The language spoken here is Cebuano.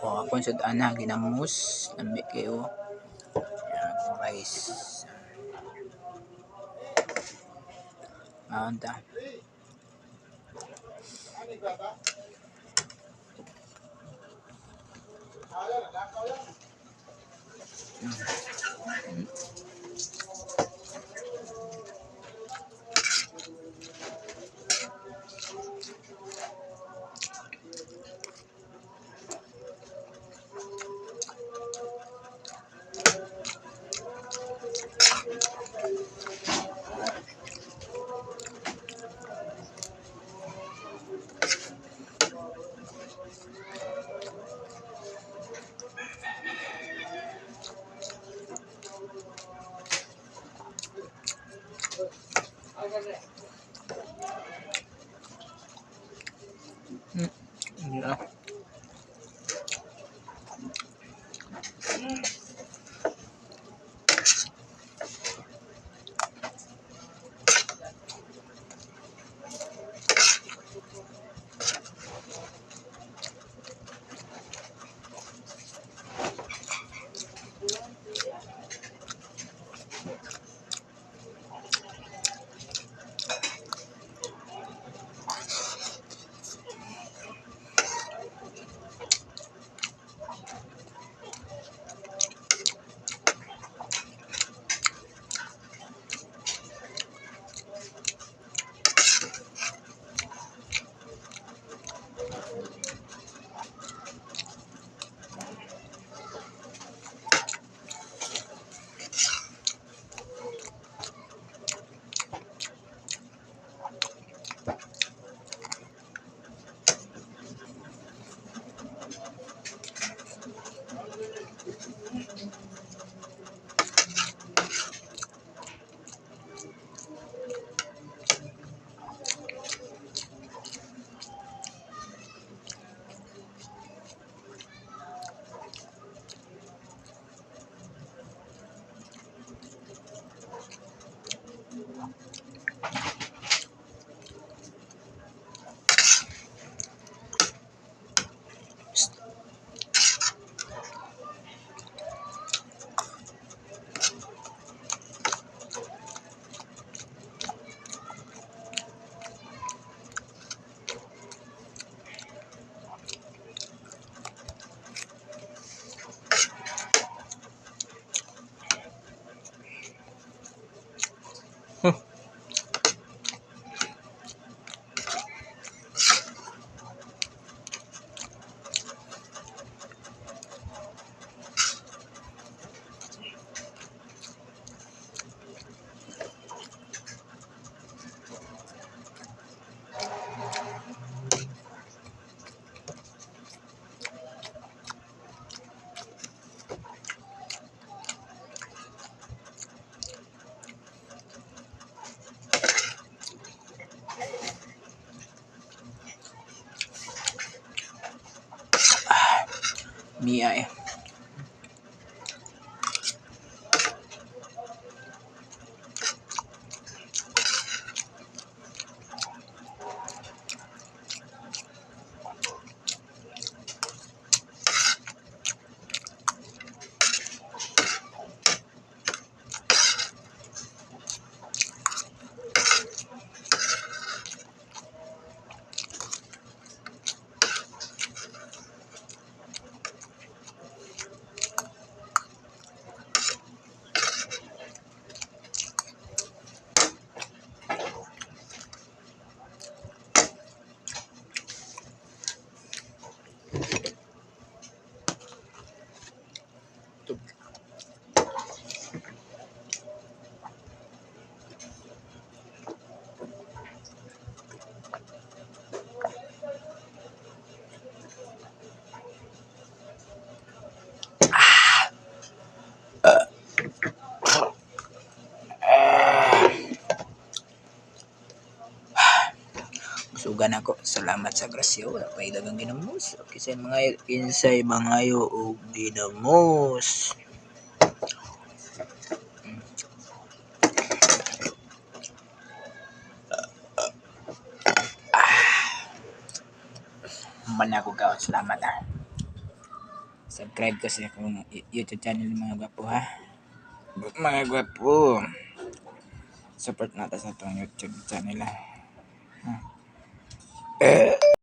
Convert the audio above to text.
O akong sud-ana ginamos, lami kayo. Yan, akong rice. Kaon ta. Yeah. Mia eh. Sugan ako. Salamat sa grasya. Wala pa idagang ginamos. Okay, sa mga insay mangayo og ginamos. Man ako ka. Salamat ah. Subscribe ko sa akong YouTube channel, mga gwapo, ha. Mga gwapo. Support natin sa atong YouTube channel, ha. Ha.